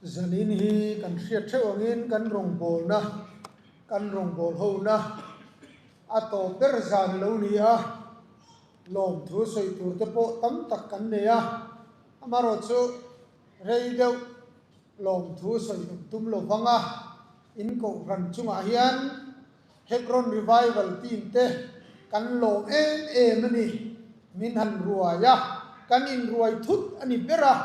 Zanin hi kan hriat theuh angin kan rawngbawlna, kan rawngbawlho na a tawp ber zan a lo ni a, lawmthu sawi tur te pawh tam tak kan nei a, amaherawhchu rei deuh lawmthu sawi kan tum lo vang a, in kohhran chungah hian Hebron Revival team te kan lawm em em a ni, min han ruai a, kan inruai thut a ni ber a,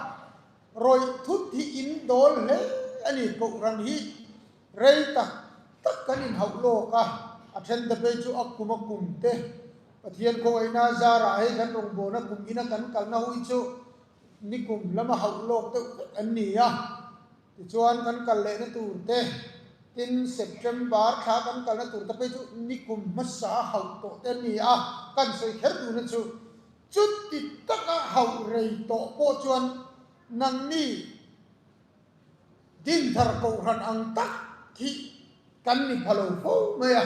rawih thut hi in dawl hle a ni, kohhran hi rei tak tak kan inhauh lawk a, a then te phei chu a kum a kum te Pathian khawngaihna zarah hei kan rawngbawlna kum ina kan kalna hui chu nikum lama hauh lawk deuh vek an ni a. Tichuan kan kal lehna tur te, tin September thla kan kalna tur te phei chu nikum hmasa hauh tawh te an ni a, kan sawi kher duhna chu chuti taka hauh rei tawh pawh chuan nangni dinthar kohhran ang tak hi kan ni pha lo fo mai a,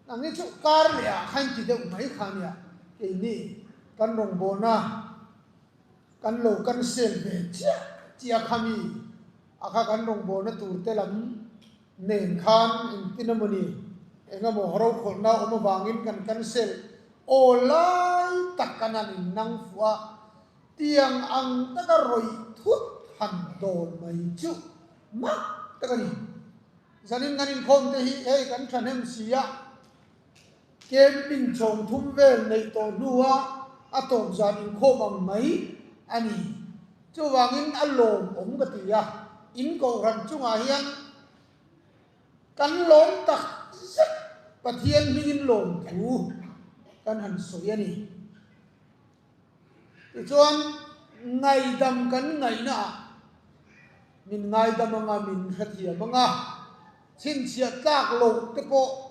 nangni chu kar leh ah khan ti deuh mai kha nia keini kan rawngbawlna. Kan lo cancel ve chiah chiah kha mi a kha kan rawngbawlna tur te lam nen khan engtin emaw ni eng emaw rokhawlhna awm avangin kan cancel aw lai tak kan han innang fuh a, tiang ang taka rawih thut han dawn mai chu mak tak a ni. Zanin kan inkhawm te hi hei kan thahnem si a. Camping chhawng thum vel neih tawh hnua a tawp zan inkhawm ang mai a ni. Chuvangin a lawmawm ka ti a, in kohhran chungah hian kan lawm tak zet Pathian hmingin lawmthu kan han sawi a ni. Tichuan ngaidam kan ngaihnaah min ngaidam anga min hrethiam anga chhinchhiah tlak loh te pawh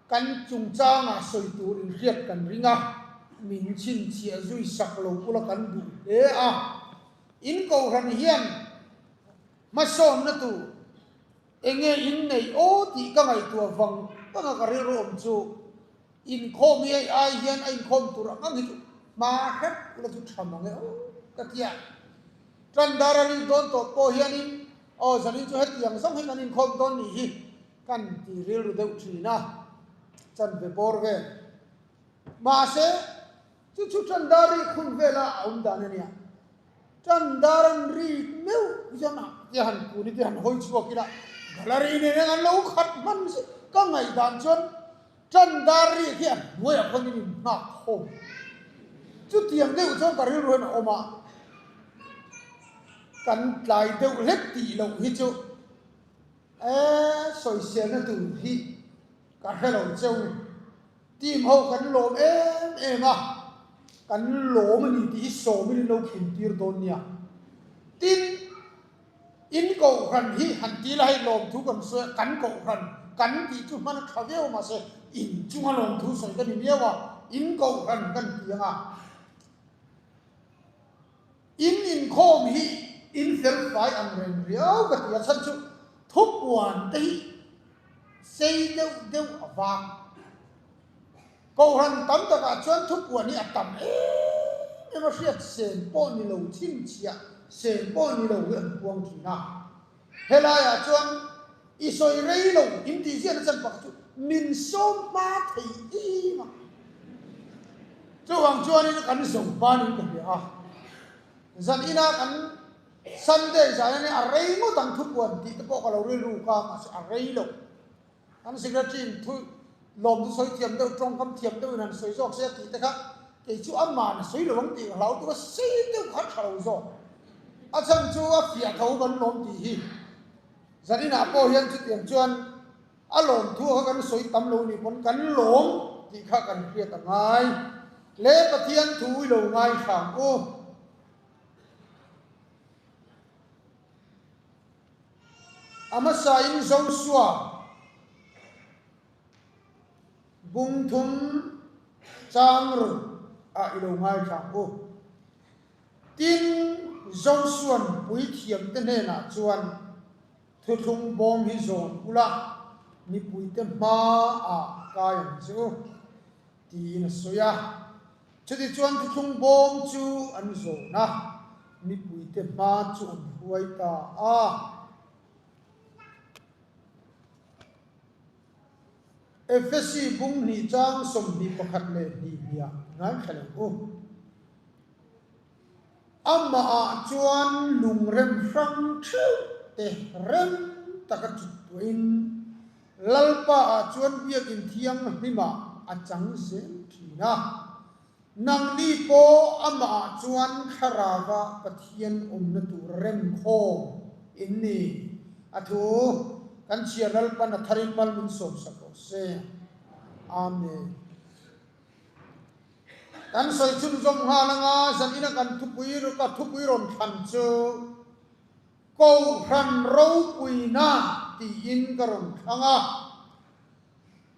Kan chungchangah sawi tur inhriat kan ring a, min chhinchhiah zui sak lo ula kan duh hle a. In kohhran hian hmasawnna tur enge in neih aw tih ka ngaihtuah vang vang a ka rilru awm chu inkhawm hi hei ai hian a inkhawm tur ang ang hi chu hma hrep ula chu tha mang e aw ka ti a. Tandar a rik dawn tawh pawh hianin aw zanin chu hetiang zawng hi kan inkhawm dawn nih hi. Kan ti rilru deuh thin a, chanve bawr vel. Mahse, chu chu Chandar rik hun vela a awm dan a nia. Chandar an rik meuh hian a te han kun i te han hawi chhuak ila, gallery nen hian an lo khat hman zet. Ka ngaihdan chuan Chandar rik hi a hnuaiah khawn in inhngak khawm. Chutiang deuh chuan ka rilru hian a awm a, kan tlai deuh hlek tih loh hi chu. E, sawiselna tur hi ka hre lo cheu. Team ho kan lawm em em a, kan lawm a ni tih hi sawmin in lo thlun tir dawn nia. Tin, in kohhran hi han ti la hei lawmthu kan sawi a, kan kohhran kan tih chu hman a tha viau mahse in chunga lawmthu sawi ka ni miau a, in kohhran kan ti ang a. In inkhawm hi in fel fai ang reng riau ka ti a, chhan chu thupuan te hi sei deuh deuh a vang. Kohhran tam takah chuan thupuan hi a tam em em a, hriat sen pawh ni lo, chhinchhiah sen pawh ni lo hi an puang thin a. Helaiah chuan i sawi rei lo in tih ziahna chan pakhat chu min sawm hma thei em a. Chuvang chuanin kan zo panin ka hria a, zan ina kan Sunday zan ania a rei ngawt ang thupuan tih te pawh ka lo rilru ka mahse a rei lo. Kan secretary in thu lawm chu sawi thiam deuh tawngkam thiam deuhin han sawi zawk se a tih te kha kei chu aman a sawi lo ang tih ka hlau tuk a, sei deuh kha a tha lo zawk. A chhan chu a fiah tho kan lawm tih hi zaninah pawh hian chutiang chuan a lawmthu kha kan sawi tam lo nih pawn kan lawm tih kha kan hriat a ngai. Le Pathian thu i lo ngai hram u. A hmasain Joshua bung thum chang ruk ah i lo ngaithla ang u. Tin, Joshua'n puithiamte hnenah chuan, Thuthlung bawm hi zawn ula, mipuite hmaah kai ang che u, tiin a sawi a. Chutichuan thuthlung bawm chu an zawn a. Mipuite hma chu an hruai ta a. Efesi bung hnih chang 21 leh hnih hniah ngaithla leh u. Amahah chuan lungrem hrang theuh te rem taka chut tuahin Lalpaah chuan biakinn thianghlimah a chang zel thin a. Nangni pawh amahah chuan thlarauva Pathian awmna tur remkhawm in ni. A thu kan chhiar Lalpan a tharin mal min sawmsak rawh se. Amen. Kan sawi chhunzawm nghal anga zanina kan thupui ka thupui rawn thlan chu Kohhran ropuina tiin ka rawn thlang a.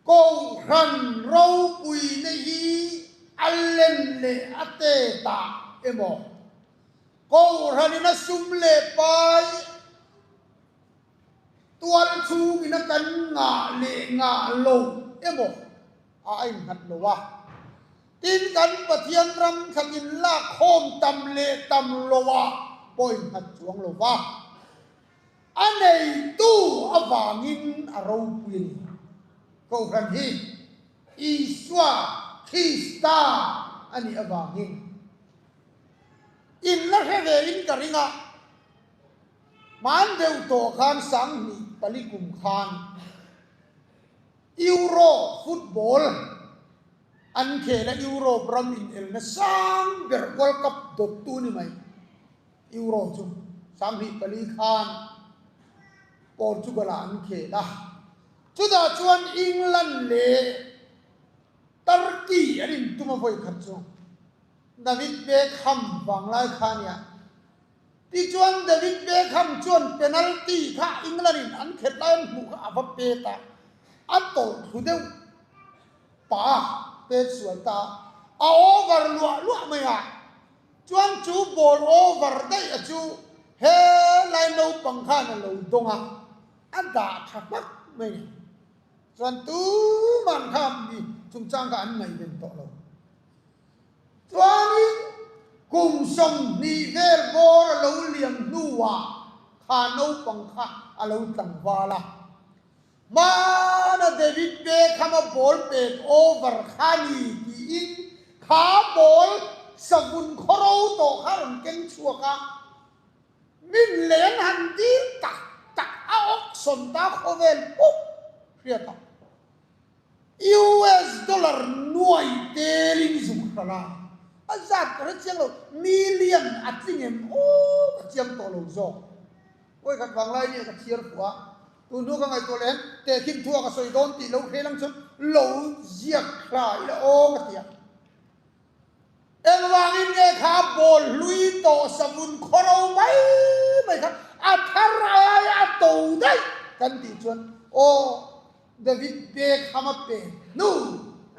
Kohhran ropuina hi a len leh a tet ah emaw, Kohhranin a sum leh pai tual chhungin a kan ngah leh ngah lo emaw a a innghat lo a. Tin, kan Pathian ram thlakin lak khawm tam leh tam lo ah pawh innghat chuang lo va. A neitu avangin a ropui a ni. Kohhran hi Isua Krista a nih avangin in la hre ve in ka ring a, hman deuh tawh khan 2004 kum khan Euro football an khel a, Europe ram inelna sang ber World Cup dawttu ni mai. Euro chu 2004 khan Portugal ah an khel a, chutah chuan England leh Turkey an intum a vawi khat chu David Beckham vanglai kha a nia. Tichuan David Beckham chuan penalty kha England in an khelh lai an hmuh kha a va pet a, a tawlh thlu deuh pah a, pet sual ta a, a over luah luah mai a. Chuan chu ball over daih a chu he lai naupang khan a lo dawng a, a dah tha hmak mai a ni. Chuan tuman kha mi chungchang kha an ngaihven tawh lo. Chuanin kum 20 vel bawr a lo liam hnuah kha naupang kha a lo tlangval a. Hmana David Beckham-a ball pek over kha ni tiin kha ball savun khawro tawh kha rawn keng chhuak a, min leng han dil tak tak a auction ta khawvel puk hriat a. US dollar nuai telin zuk hralh a, a zat ka hre chiang lo, million a tling em aw ka chiang tawh lo zawk. Vawikhat vanglai nia ka chhiar fuh a, tun hnu ka ngaihtuah leh hian tehkhin thu a ka sawi dawn tih lo hre lang chuan lo ziak hla ila aw ka ti a. Engvangin nge kha ball hlui tawh savun khawro mai mai kha a thar aia a to daih kan tih chuan aw David Beckham a pek hnu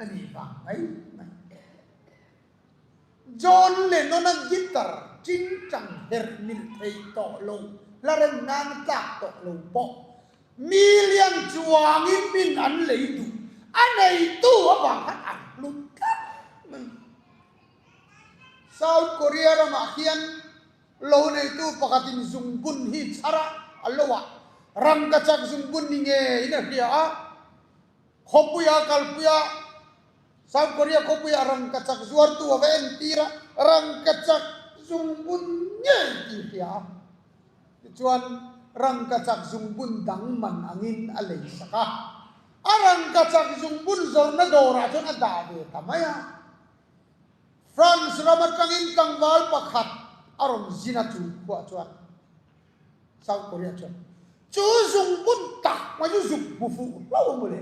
a nih vang mai mai. John Lennon-a guitar chingchang herh mil thei tawh lo, hla rem nan a tlak tawh lo pawh million chuangin min an lei duh. A neitu avang khan a hlut tlat mai. South Korea ramah hian lo neitu pakhatin zungbun hi chhar a, a lo ah rangkachak zungbun ni ngeiin a hria a, khawpuia kalpuia South Korea khawpuiah rangkachak zuartu a va entir a, rangkachak zungbun ngei tih hria a. Tichuan, rangkachak zungbun dang man angin a lei sak a. A rangkachak zungbun zawrhna dawrah chuan a dah ve ta mai a. France ram atangin tlangval pakhat a rawn zin a chu khuah chuan South Korea chuan chu zungbun tak mai chu zuk hmu fuh hlo maw le,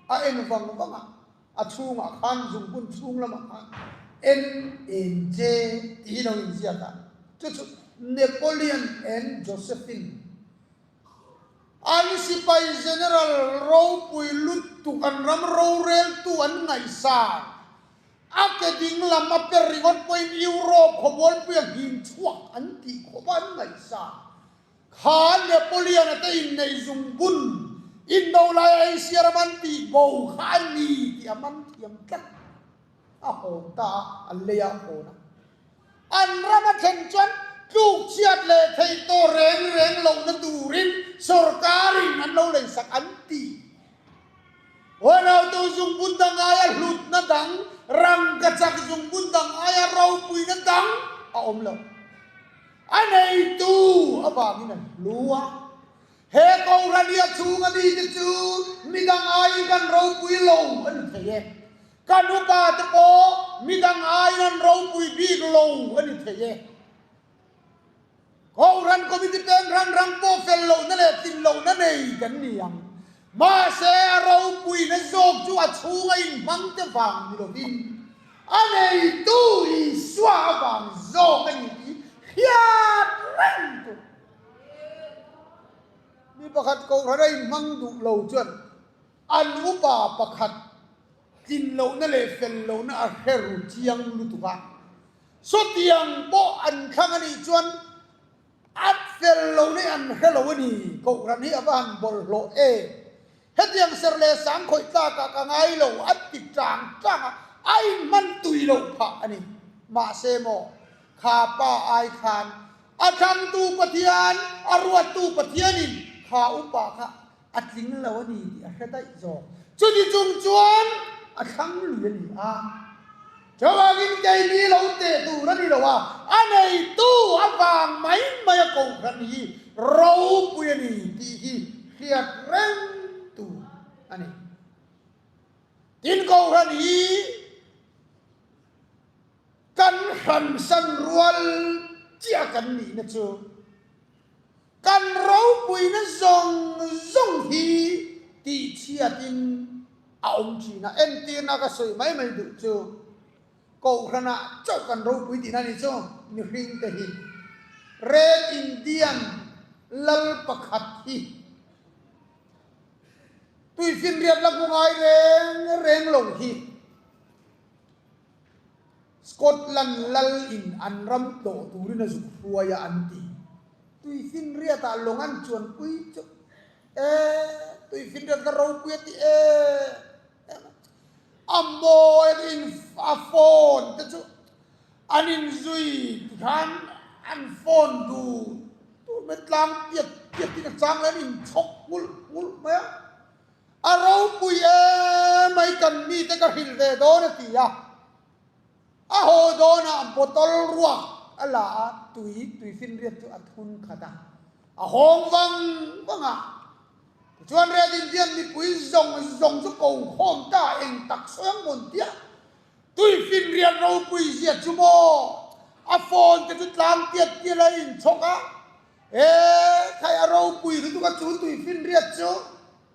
a en vang vang a. A chhungah khan zungbun chhung lamah khan NNJ tih hi lo inziak a, chu chu Napoleon and Josephine an sipai general ropui lutuk an ram roreltu an ngaihsan a ke ding lam a per ringawt pawhin Europe khawmualpui a nghing chhuak an tih khawp a an ngaihsan. Kha Napoleon-a te inneih zungbun indo laia Asia ram an tih bo kha a ni tih a man thiam tlat. A hawn ta a, an lei ah a hawn a. An ram a thlen chuan Tlukchhiat leh theih tawh reng reng lohna turin sorkarin an lo leisak an ti. Huanautu zungbun dang aia hlutna dang, rangkachak zungbun dang aia ropuina dang a awm lo. A neitu avangin a hlu a. He Kohhran-ia chhunga mite chu midang aiin kan ropui lo a ni thei e. Kan upate pawh midang aiin an ropui bik lo a ni thei e. Kohhran Committee peng hrang hrang pawh fel lohna leh tlin lohna nei kan ni ang. Mahse, a ropuina zawk chu a chhunga inhmangte vang ni lovin a neitu Isua avang zawk a ni tih hriat reng tur. Mi pakhat Kohhran a inhmang duh lo chuan an upa pakhat tlin lohna leh fel lohna a hre ru chiang lutuk a. Sawtiang pawh an thlang a nih chuan a fel lohna hi an hre lo a ni. Kohhran hi a va han bawlhhlawh em? Hetiang ser leh sang khawih tlakah ka ngai lo a ti tang tang a, a inhman tui loh phah a ni. Mahse maw, kha pa ai khan A thangtu Pathian, a ruattu Pathianin kha upa kha a tling lo a ni tih a hre daih zawk. Chuti chung chuan a thlang lui a ni a. Chuvangin keini lo teh tur a ni lo a, a neitu avang mai mai a kohhran hi ropui a ni tih hi hriat reng tur a ni. Tin kohhran hi Kan hransan rual chiah kan nihna chu kan ropuina zawng zawng hi tihchhiatin a awm thin a. Entirna ka sawi mai mai duh chu Kohhranah chauh kan ropui tihna ni chu mihringte hi Red Indian lal pakhat hi tuifinriat la hmu ngai reng reng lo hi. Scotland lal in an ram tlawh turin a zuk hruai a an ti. Tuifinriat ah lawng an chuan pui chu e tuifinriat ka ropui a ti e a mawi a in a phone te chu an in zui ti khan an phone duh tur mai tlang piat piat in a chang leh an in chhawk nghulh nghulh mai a. A ropui emai kan mite ka hrilh ve dawn a ti a, a haw dawnah bottle ruak a la a, tui tuifinriat chu a thun khat a, a hawng vang vang a. Tichuan Red Indian mipui zawng zawng chu ko khawm ta eng tak sawi ang mawn tia tuifinriat ropui zia chu maw a phone te chu tlang tiat tial a inchhawk a, E khai a ropui lutuk a chu tuifinriat chu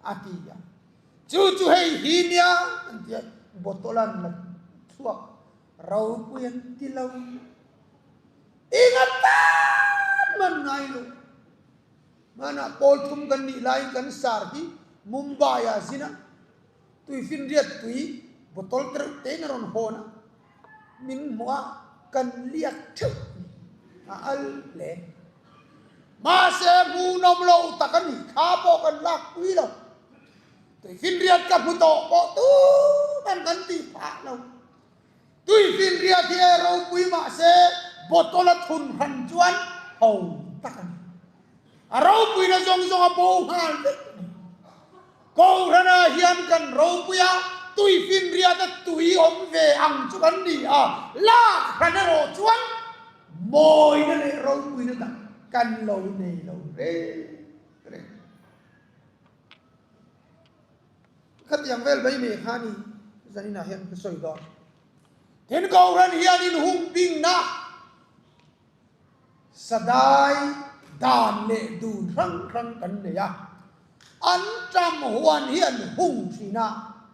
a ti a, chu chu hei hi nia an ti a, bottle an la chhuak ropui an ti lo, eng a tan man ngai lo, hmanah pawl thum kan nih laiin kan sar hi Mumbai ah zin a, tuifinriat tui bottle te reuh tein a rawn hawn a. Min hmuh a, kan liak theuh a al hle. Mahse hmuhnawm lo tak a ni, thla pawh kan lak pui lo. Tuifinriat ka hmu tawh pawh tuman kan tih phah lo. Tuifinriat hi e ropui mahse bottle a thun hran chuan ho tak a ni. A ropuina zawng zawng a bo nghal vek a ni. Kohhranah hian kan ropui a, tuifinriata tui awm ve ang chu kan ni a, lak hran erawh chuan mawina leh ropuina dang kan lo nei lo reng reng. Khatiang vel mai mai kha ni zaninah hian ka sawi dawn. Tin Kohhran hian inhung bingna Sadai dan leh dun hrang hrang kan nei a, an ṭam huan hi an hung ṭhin a,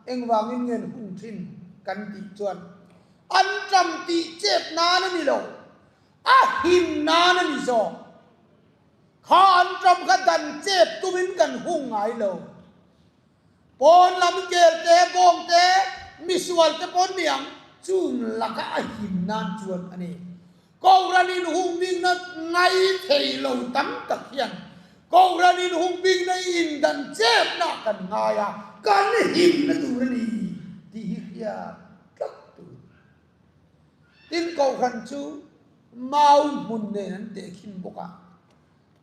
engvangin nge an hung ṭhin kan tih chuan an ṭam tih chep nan a ni lo, a him nan a ni zawk. Kha an ṭam kha dan chep tumin kan hung ngai lo. Pawn lam kel te, bawng te, misual te pawn niang chung laka a him nan chuan a ni. Kohhran inhung bikna ngai thei lo tam tak hian Kohhran inhung bikna i indan chepna kan ngai a, kan himna tur a ni tih hi hriat tlat tur. Tin Kohhran chu. Mau hmun nen an tehkhin bawk a.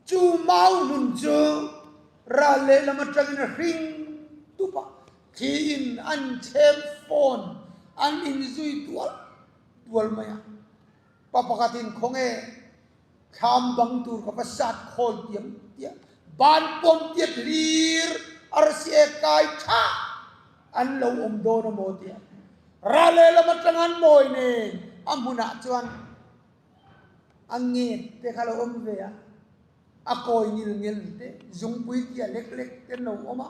Chu mau hmun chu ral lehlam atangin a hring tup a, thliin an chhem fawn an inzui dual dual mai a. Pa pakhatin khawnge thlam bang tur ka va sat khawl tiang tia ban pawm tiat hlir arsi e kai tha an lo awm dawn a maw tia ral lehlam atang an mawi nen a hmunah chuan a nget te kha lo awm ve a, a kawi ngil ngel te zungpui tia lek lek te an lo awm a.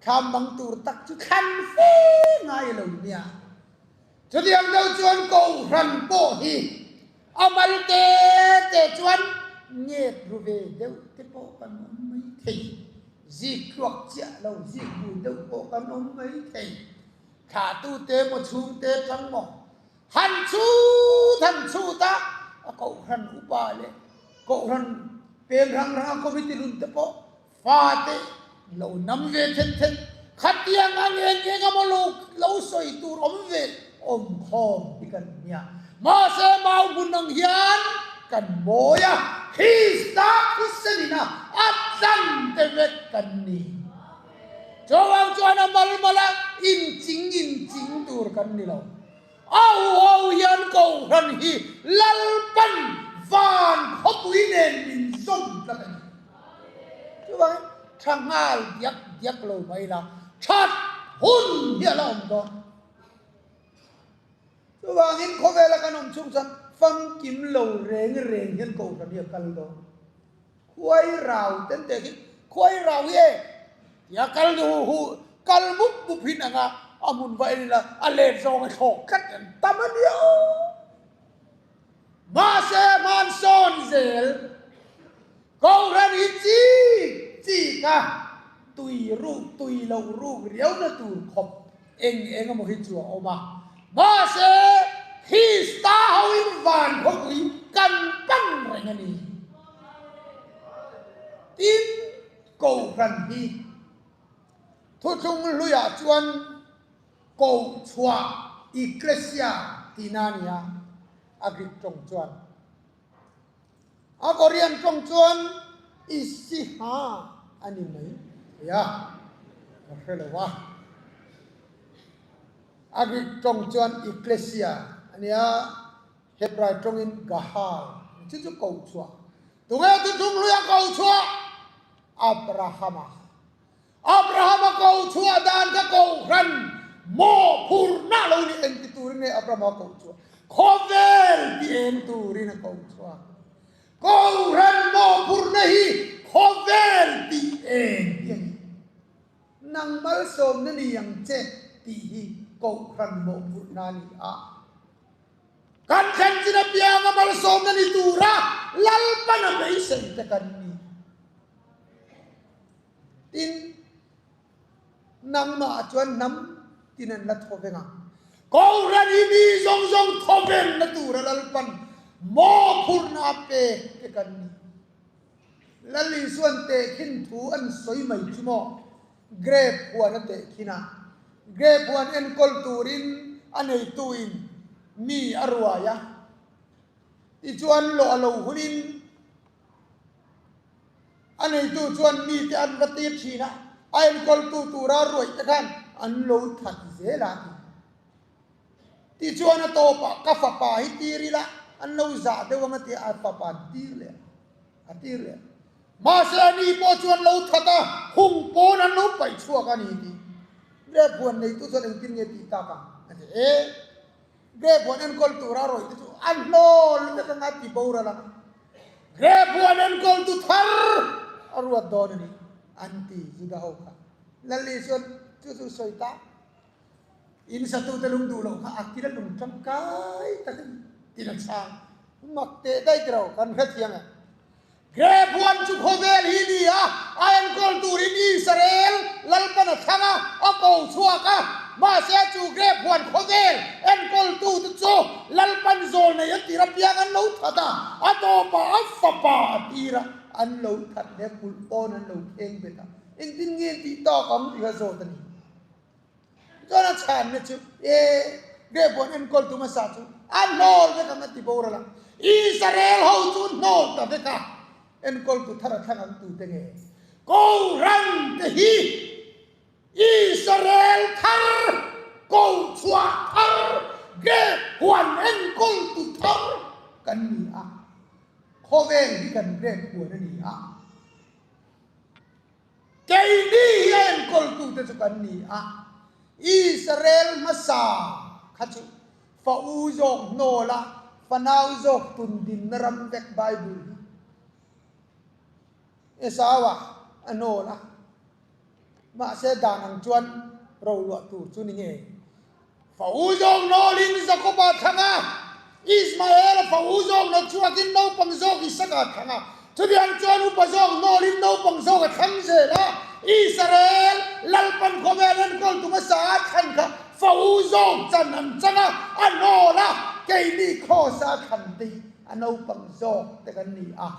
Thlam bang tur tak chu thlan fe ngai lo nia. Chutiang deuh chuan Kohhran pawh hi a mal te te chuan nget ru ve deuh te pawh kan awm mai thei. Zik tluak chiah lo, zik bul deuh pawh kan awm mai thei. Thlahtute maw chhungte tang maw han chhut han chhut a, a Kohhran upa leh Kohhran peng hrang hranga committee hlun te pawh Fate lo nam ve then then, khatiang a nge nge nga maw lo lo sawi tur awm ve awm khawm hi kan nia. Mahse mau hmun ang hian kan mawi a, Krista thisen ina a tlang te vek kan ni. Chuvang chuan a mal mal a inching inching tur kan ni lo. A huho hian Kohhran hi Lalpan van khawpui nen min zawm tlat a ni. Chuvangin tha nghal diak diak lo mai la, that hun hi a la awm dawn. Chuvangin khawvela kan awm chhung chuan famkim lo reng reng hian Kohhran hi a kal dawn. Khuai rau ten teh khi khuai rau hi e tia kal hu hu kal mup mup hin anga a hmun va en ila a let zawng a thlawk tlat an tam a nia aw. Mahse hmansawn zel Kohhran hi chik chik a tui ruk tui loh ruk riauna tur khawp eng eng emaw hi chu a awm a. Mahse Krista hoin van khawpui kan pan reng a ni. Tin, Kohhran hi thuthlung hluiah chuan Kohchhuah, Ekklesia, tihna a ni a, a Greek tawng chuan. A Korean tawng chuan Isiha a ni mai thei a, ka hre lo a. A Greek tawng chuan Ekklesia a ni a, Hebrai tawngin Gahal. Chu chu ko chhuah. Tunge thuthlung hluia ko chhuah? Abrahama. Abrahama ko chhuah dan kha kohhran mawhphurhna lo ni eng ti turin nge Abrahama ko chhuah? Khawvel ti eng turin a ko chhuak. Kohhran mawhphurhna hi khawvel ti eng hi a ni. Nang malsawmna ni ang che tih hi kohhran mawhphurhna a ni a. Kan thlen chin apianga malsawmna ni tura Lalpana beisei te kan ni. Tin, nangmah chuan hnam tin an la thaw veng ang. Kohhran hi mi zawng zawng thaw vengna tura Lalpan mawhphurhna a pek te kan ni. Lal Isuan tehkhin thu an sawi mai chu maw? Grape huan a tehkhin a, grape huan enkawl turin a neituin mi a ruai a, tichuan lawh a lo hunin a neitu chuan mite an va tir thin a, a enkawltu tura ruaih te khan an lo that zel a ti. Tichuan a tawpah ka fapa hi tir ila an lo zah deuh ang a tia a fapa an tir leh a, a tir leh a. Mahse a ni pawh chuan lo that a, hung pawn an lo paih chhuak a ni tih Grape huan neitu chuan engtin nge tih tak ang a ti e. Grape huan enkawl tura rawih te chu a hnawl vek anga ti boral ang a. Grape huan enkawltu thar a ruat dawn a ni an ti Juda ho kha. Lal Isuan chu chu sawi ta. In satute lung duh loh kha a kil a lung tangkai tak a ni tin a chhang. Mak teh daih tiro kan hrethiam e. Grape huan chu khawvel hi ni a, a enkawl turin Israel Lalpan a thlang a, a ko chhuak a. Mahse chu grape huan khawvel enkawltute chu Lalpan zawl nei a tir apiang an lo that a, a tawpah a fapa a tir a, an lo that leh kulh pawn an lo kheng bet a. Engtin nge an tih tak ang tih kha zawt a ni. Chuan a chhanna chu, E, Grape huan enkawl tu hmasa chu a hnawl vek ang a ti boral a. Israel ho chu hnawl ta vek a, enkawltu thar a thlang ang tute nge? Kohhran te hi Israel thar, kohchhuah thar, grep huan enkawltu thar kan ni a, khawvel hi kan grep huan a ni a. Keini hi a enkawltute chu kan ni a, Israel hmasa kha chu fa u zawk hnawl a, fanau zawk tun dinna ram vek Bible hi Esau-a a hnawl a, mahse dan ang chuan roluah tur chu ni ngei. Fa u zawk nawlin Jakoba thlang a, Ismaela fa u zawk nawt chhuakin naupang zawk Isaka thlang a. Chutiang chuan upa zawk nawlin naupang zawk a thlang zel a, Israel Lalpan khawvel enkawl tu hmasa a thlan kha fa u zawk chan an chang a, a nawl a, keini Kraws-a thlan te hi a naupang zawk te kan ni a.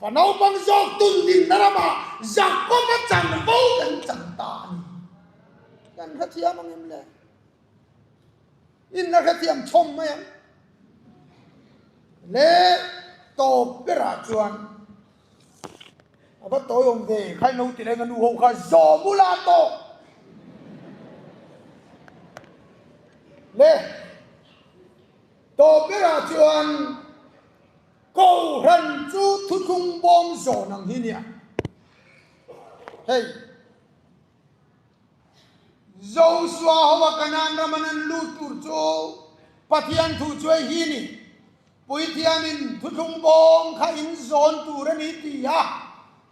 Fa naupang zawk tun dinna ramah Jakoba chanvo kan chang ta a ni. Kan hrethiam ang em le? In la hrethiam chhawm mai ang. Le tawp berah chuan a va tawi awm ve kha ilo ti leng a nu ho kha zawm ula tawh. Le tawp berah chuan Kohhran chu thuthlung bawm zawn ang hi nia. Hei. Josua hoa Kanaan raman an lut tur chu Pathian thu chu hei hi ni, Puithiamin thuthlung bawm kha in zawn tur a ni ti a,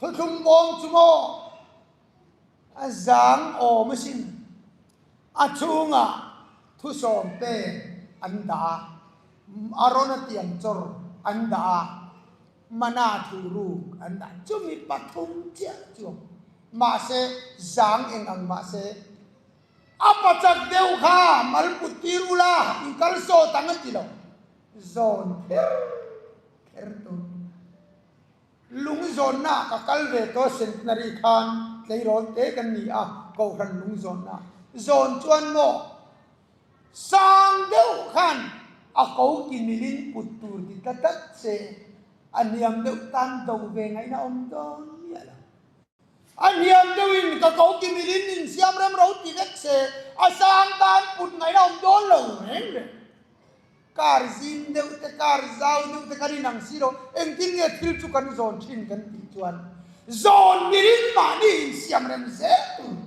thuthlung bawm chu maw a zang awm asin, a chhungah thusawm pek an dah a, Arona tiang chawr an dah a, Mana thu ruk an dah chumi pathum chiah chu mahse zang eng ang mahse a pachak deuh kha mal put tir ula in kal sawt ang a ti lo zawn kher kher tur lung zawnna ah ka kal ve tawh centenary khan tleirawl te kan ni a kohhran lung zawnna zawn chuan maw Sang deuh khan a ko ti milin put tur ti ta tlat se, a hniam deuh tan do ve ngaihna awm dawn miah lo. A hniam deuhin ka ko ti milin insiam rem ro ti vek se, a sang tan put ngaihna awm dawn lo reng reng. Kar zim deuh te, kar zau deuh te kan inang si lo, engtin nge thil chu kan zawn thin kan tih chuan zawn milin mahni insiam rem zel tur.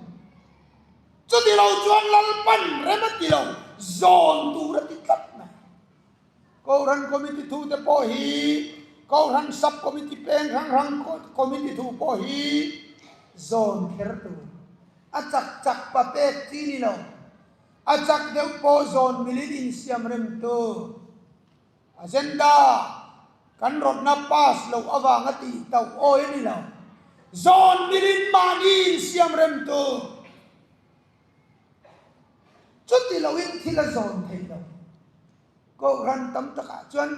Chuti lo chuan Lalpan rem a ti lo, zawn tur a ti tlat mai. Kohhran Committee thu te pawh hi, Kohhran Sub Committee peng hrang hrang Committee thu pawh hi zawn kher tur. A chak chak pa pek chi ni lo, a chak deuh pawh zawn milin insiam rem tur. Agenda kan rawtna pass loh avanga tih tauh awi a ni lo. Zawn milin mahni insiam rem tur. Chuti loin thil a zawn thei lo. Kohhran tam takah chuan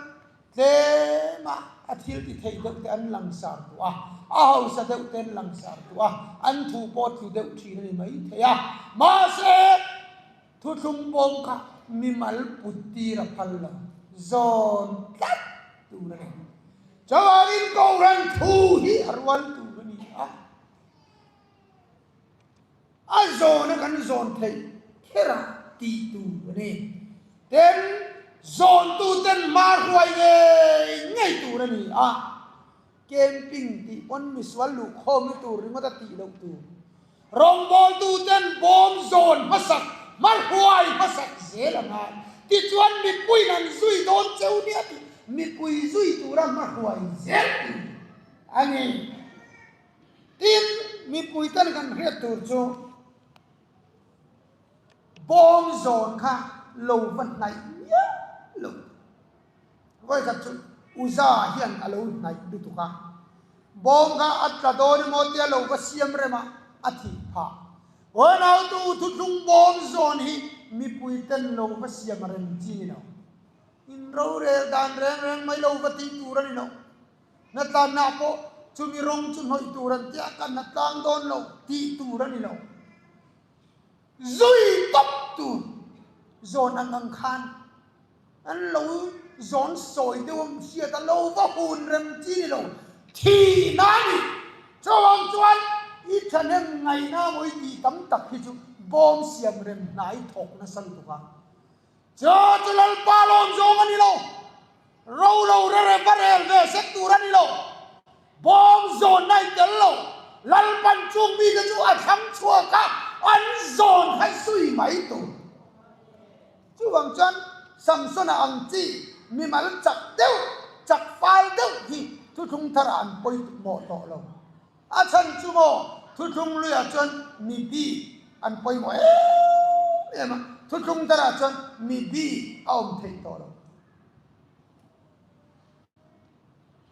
tlema a thil ti thei deuh te an langsar duh a, a hausa deuh te an langsar duh a, an thu pawh tlu deuh thin a ni mai thei a. Mahse. Thuthlung bawm kha mimal put tir a phal lo, zawn tlat tur a ni. Chuvangin Kohhran thu hi a rual tur a ni a, a zawna kan zawn theih kherah tih tur a ni. Tin, zawntuten hma hruai ngei ngei tur a ni a. Camping tih pawn misual luh khawmna tur ringawt a tih loh tur. Rawngbawltuten bawm zawn hmasak, hmahruai hmasak zel a ngai. Tichuan mipuiin an zui dawn cheu nia tih mipui zui tura hmahruai zel tur a ni. Tin, mipuiten kan hriat tur chu bawm zawn kha lo va hnaih miah lo tur. Vawikhat chu Uza hian a lo hnaih lutuk a, bawng kha a tla dawn emaw tia lo va siam rem a, a thih phah. Huanautu thuthlung bawm zawn hi mipui ten lo va siam rem chi ni lo. In rorel dan reng reng mai lo va tih tur a ni lo. Hnatlanna pawh chumi rawng chu hnawih tur an tia ka hnatlang dawn lo tih tur a ni lo. Zui tawp tur zawn ang ang khan. An lo zawn sawi deuh a hriat a lo va hun rem chi ni lo, thihna a ni. Chuvang chuan i thahnem ngaihna maw i tih tam tak hi chu bawm siam rem hna i thawk nasa lutuk a. Chu chu Lalpa lawm zawng a ni lo. Ro lo re re va rel ve sek tur a ni lo. Bawm zawnna i tel lo. Lalpan chung mite chu a thlang chhuak a, an zawn kha zui mai tur. Chuvang chuan Samsona ang chi mimal chak deuh, chak fal deuh hi thuthlung tharah an pawi mawh tawh lo. A chhan chu maw thuthlung luiah chuan mi bik an pawimawh em em a, thuthlung darah chuan mi bik a awm theih tawh lo.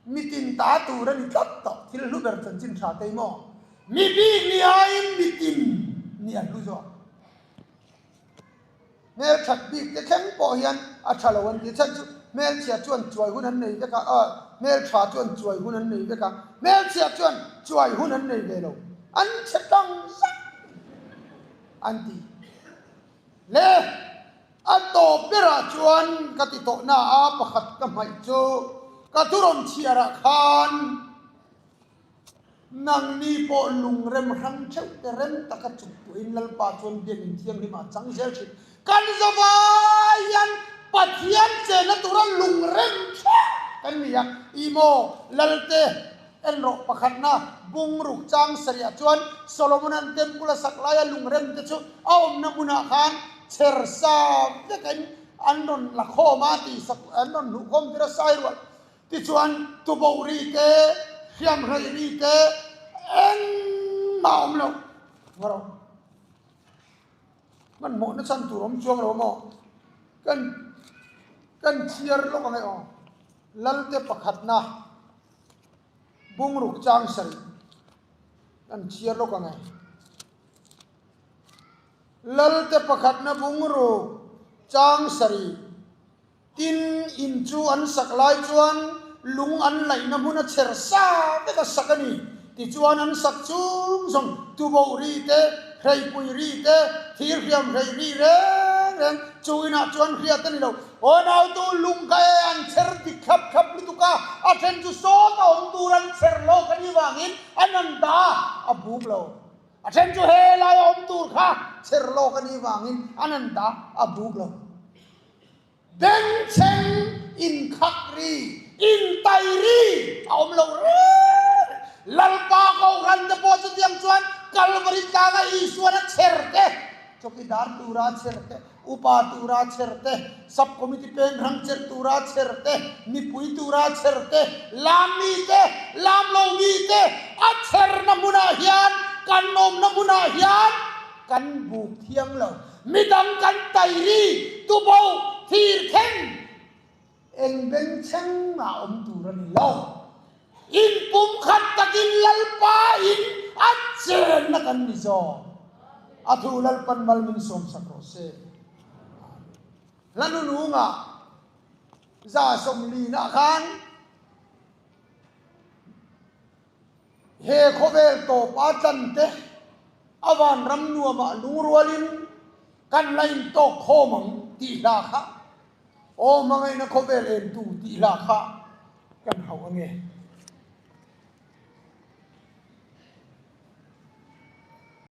Mi tin ta tur a ni tlat tawh, thil hlu ber chanchin tha te maw? Mi bik ni aiin mi tin ni a hlu zawk. Hmelthat bik te thleng pawh hian a tha lo an ti. A chhan chu hmelchhia chuan chuai hun an nei vek a, aw hmeltha chuan chuai hun an nei vek a, hmelchhia chuan chuai hun an nei ve lo, an chhe tlang zak an ti. Le a tawp berah chuan ka ti tawh na a pakhat ka hmaih chu ka thurawn chhiarah khan, Nangni pawh lungrem hrang theuh te rem taka chuk tuahin Lalpa chuan biakinn thianghlim ah chang zel thin. Kan zavai hian Pathian chenna tura lungrem theuh kan ni a. I maw Lalte en rawh pakhatna bungruk chang sarih chuan Solomonan temple a sak laia lungrem te chu a awmna hmunah khan chher sa vekin an rawn la khawm a tih sak an rawn hnuhkhawm tir a sai rual Tichuan, tuboh ri te, hriamhrei ri te engmah a awm lo. Ngaw rawh. Hmanhmawhna chhan tur awm chuang lo maw? Kan kan chhiar lawk ang e aw. Lalte pakhatna bungruk chang sarih kan chhiar lawk ang e. Lalte pakhatna bungruk chang sarih. Tin, in chu an sak lai chuan lung an laihna hmun a chher sa vek a sak a ni. Tichuan an sak chung zawng tuboh ri te, hreipui ri te, thir hriam hrei ri reng reng chu inah chuan hriat a ni lo. Aw nautu lung kha e an chher dik thlap thlap lutuk a, a then chu sawt a awm tur an chher lawk a nih vangin an an dah a, a buk lo. A then chu helai a awm tur kha chher lawk a nih vangin an an dah a buk lo. Bengchheng inkhak ri, intai ri a awm lo reng. Lalpa Kohhran te pawh chutiang chuan Kalvari tlanga Isuan a chher te, chawkidar tura a chher te, upa tura a chher te, sub committee peng hrang cher tura a chher te, mipui tura a chher te, lam mi te, lam lo mi te a chherna hmunah hian, kan awmna hmunah hian kan buk thiang lo. Midang kan tai ri, tubo, thir thleng eng bengchheng mah awm tur a ni lo. Inpumkhat takin Lalpa in a chenna kan ni zawk. A thu Lalpan mal min sawmsak rawh se. Hla nunungah 140 ah khan He khawvel tawpa tlante a vanram nuamah lungrualin kan la intawk khawm ang tih hla kha, Aw hmangaihna khawvel entu tih hla kha kan hauh ange.